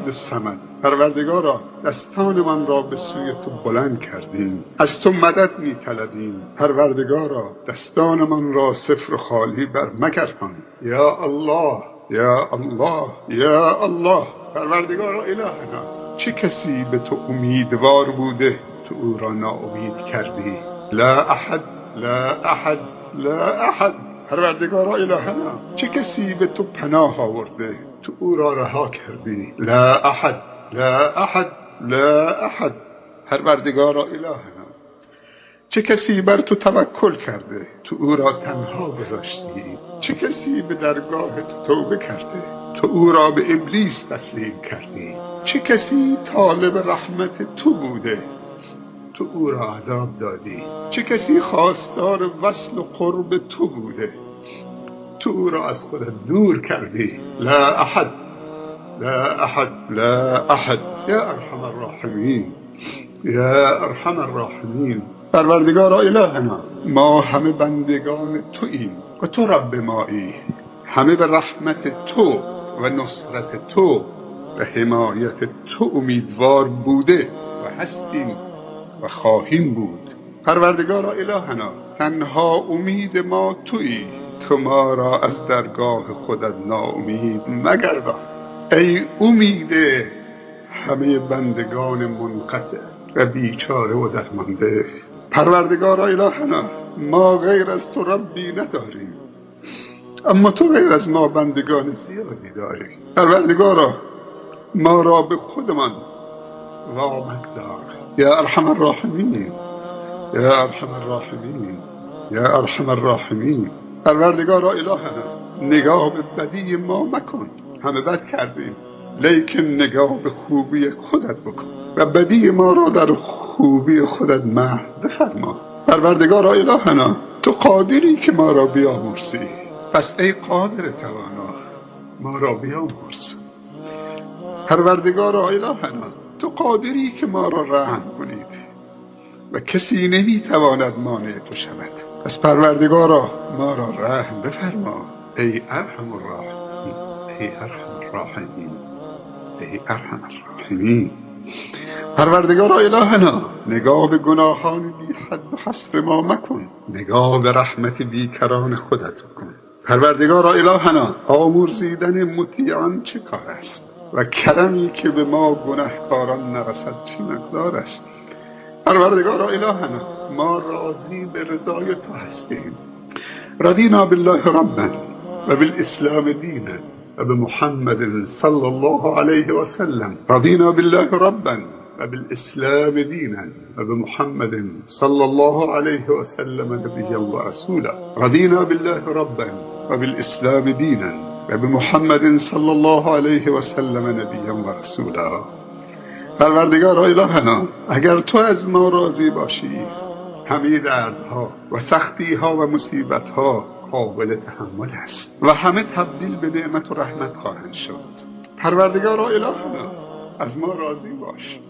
عبد الصمد. پروردگارا دستانمان را به سوی تو بلند کردیم، از تو مدد می طلبیم. پروردگارا دستانمان را صفر و خالی بر مگردان. یا الله، یا الله، یا الله. پروردگارا الهنا، چه کسی به تو امیدوار بوده تو او را ناامید کردی؟ لا احد، لا احد، لا احد. پروردگارا الهنا، چه کسی به تو پناه آورده تو او را رها کردی؟ لا احد، لا احد، لا احد. پروردگارا الهنا، چه کسی بر تو توکل کرده تو او را تنها گذاشتی؟ چه کسی به درگاه تو توبه کرده تو او را به ابلیس تسلیم کردی؟ چه کسی طالب رحمت تو بوده تو او را عذاب دادی؟ چه کسی خواستار وصل و قرب تو بوده تو او را از خودت دور کردی؟ لا احد، لا احد، لا احد. یا ارحم الراحمین، یا ارحم الراحمین. پروردگارا الهنا، ما همه بندگان توییم و تو رب مایی. همه به رحمت تو و نصرت تو و حمایت تو امیدوار بوده و هستیم و خواهیم بود. پروردگارا الهنا، تنها امید ما تویی، تو ما را از درگاه خودت ناامید مگردان. ای امید همه بندگان منقطع و بیچاره و درمانده، پروردگارا الهنا، ما غیر از تو ربی نداریم، اما تو غیر از ما بندگان زیادی داری. پروردگارا ما را به خودمان وامگذار. یا ارحم الراحمین، یا ارحم الراحمین، یا ارحم الراحمین. پروردگارا الهنا، نگاه به بدی ما مکن، همه بد کردیم، لیکن نگاه به خوبی خودت بکن و بدی ما را در خوبی خودت محو بفرما. پروردگارا الهنا، تو قادری که ما را بیامرزی، پس ای قادر توانا ما را بیامرز. پروردگارا الهنا، تو قادری که ما را رحم کنید و کسی نمیتواند مانع تو شود، پس پروردگارا ما را رحم بفرما. ای ارحم الراحمین، ای ارحم الراحمین، ای ارحم الراحمین. پروردگارا الهنا، نگاه به گناهان بی حد و حصر ما مکن، نگاه به رحمت بیکران خودت بکن. پروردگارا الهنا، آمرزیدن مطیعان چه کار است و کرمی که به ما گنهکاران نرسد چه مقدار است. پروردگارا الهنا، ما راضی به رضای تو هستیم. رضینا بالله ربا و بالاسلام دینا و بمحمد صلی الله علیه و سلم. رضینا بالله ربا و بالاسلام دینا و بمحمد صلی الله علیه و سلم نبیا و رسولا. رضینا بالله ربا و بالاسلام دینا و بمحمد صلی الله علیه و سلم نبیا و رسولا. پروردگارا الهنا، اگر تو از ما راضی باشی همه دردها و سختیها و مصیبتها قابل تحمل است و همه تبدیل به نعمت و رحمت خواهند شد. پروردگارا الهنا، از ما راضی باش